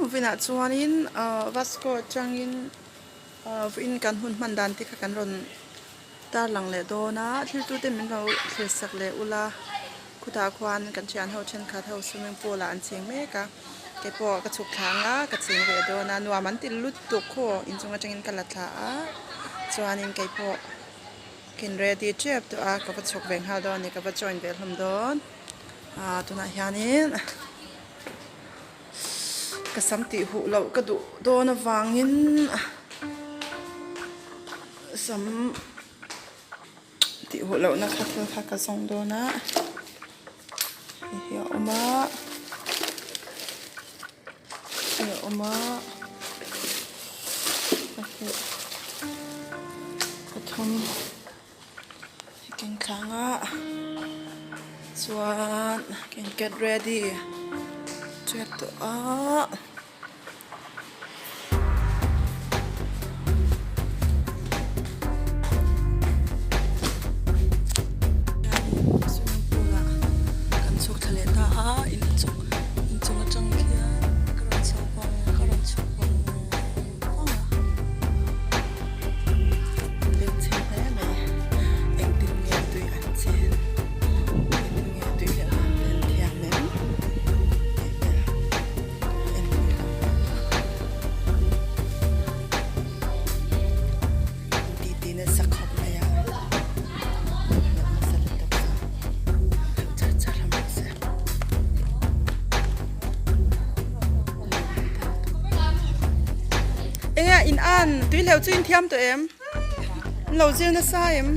Vawiinah chuanin ahh Vasco atangin ahh vawiin kan hun hman dan te kha kan rawn tarlang leh dawn a thil tu te min lo thlir sak leh ula khutah khuan kan thian ho thenkhat ho swimming pool ah an cheng mek a keipawh ka chhuk thla ang a ka cheng ve dawn a nuam an ti lutuk khaw inchung atangin ka la thla a chuanin keipawh ka in ready tep tawh a ka va chhuk ve nghal dawn a ni ka va join ve hlawm dawn ah tunah hianin ka sam tih huh loh ka duh dawn avangin sam tih huh lohna kha thil kha ka zawng dawn a hei hi a awm a hei a awm a pahnih pathum hei ka inthlâng a chuan ka in get ready tep tawh a. Swimming pool ah kan chhuk thla leh ta a in chung inchung atang khian ka rawn chho vang ka rawn chhuk vang vang a an beng chheng hle mai engtin nge tui an chen engtin nge tui hleuh dan te an thiam em tih vel en pui hlauh hlauh a an ti ti nasa khawp mai a hlauh nasa lutuk chu hlauh char char hlawm rawh se. Enge in an tui hleuh chu in thiam tawh em? In lo zir nasa em?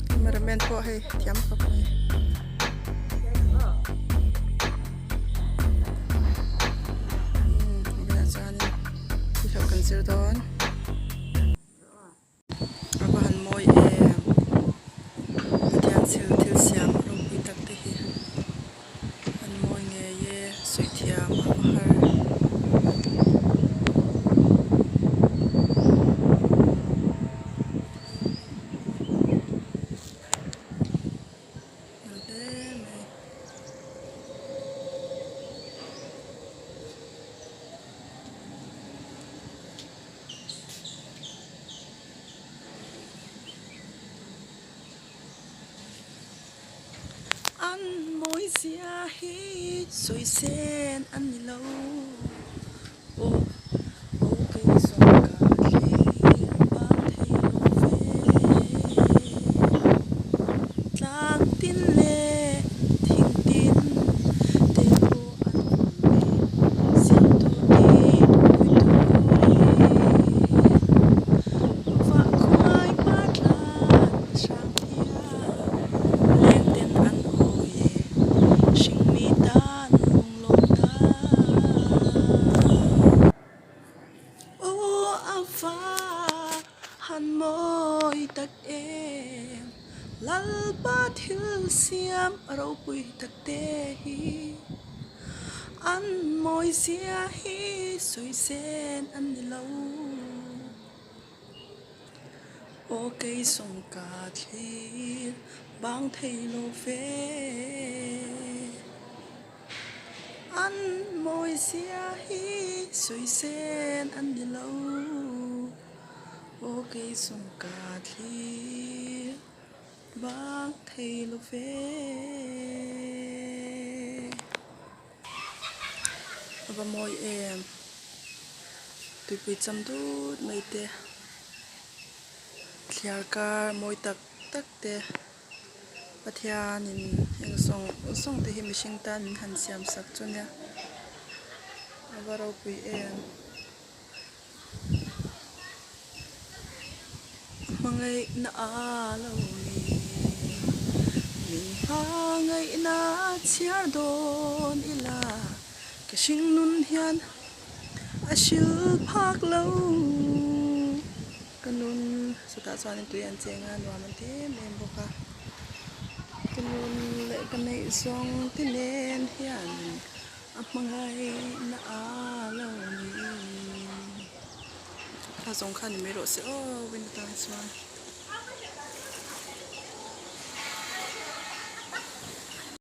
Cameraman pawh hei thiam khawp mai. Umm chuanin tui hleuh kan zir dawn. A va han mawi em Pathian thil thil siam ropui tak te hi an mawi ngei e sawi thiam a va har. An mawi zia hi sawi sen a ni lo aw aw kei zawng ka thlir bang thei lo ve tlang tin leh thing tin te pawh an awm e siamtu tih pui turin vah khuai hma tlan hrang hian leng ten an hawi e hringmi tan lunglawm ta aw a va han mawi tak em Lalpa thil siam a ropui tak te hi an mawi zia hi sawi sen an ni lo. Aw kei sawng ka thlir bang thei lo ve. An mawi zia hi sawi sen an ni lo. Aw kei sawng ka thlir bang thei lo ve. A va mawi em tuipui cham dut mai te thliar kar mawi tak tak te Pathianin heng zawng zawng te hi mihring tan min han siam sak chu nia a va ropui em. Hmangaihna a lo ni min hmangaihna chhiar dawn ila ka hringnun hian a hril phak lo ka nun chutah chuan tui an cheng a nuam an ti em em bawk a ka nun leh ka neih zawng te nen hian a hmangaihna a lo ni. A zawng kha ni mai rawh se aw win atan chuan.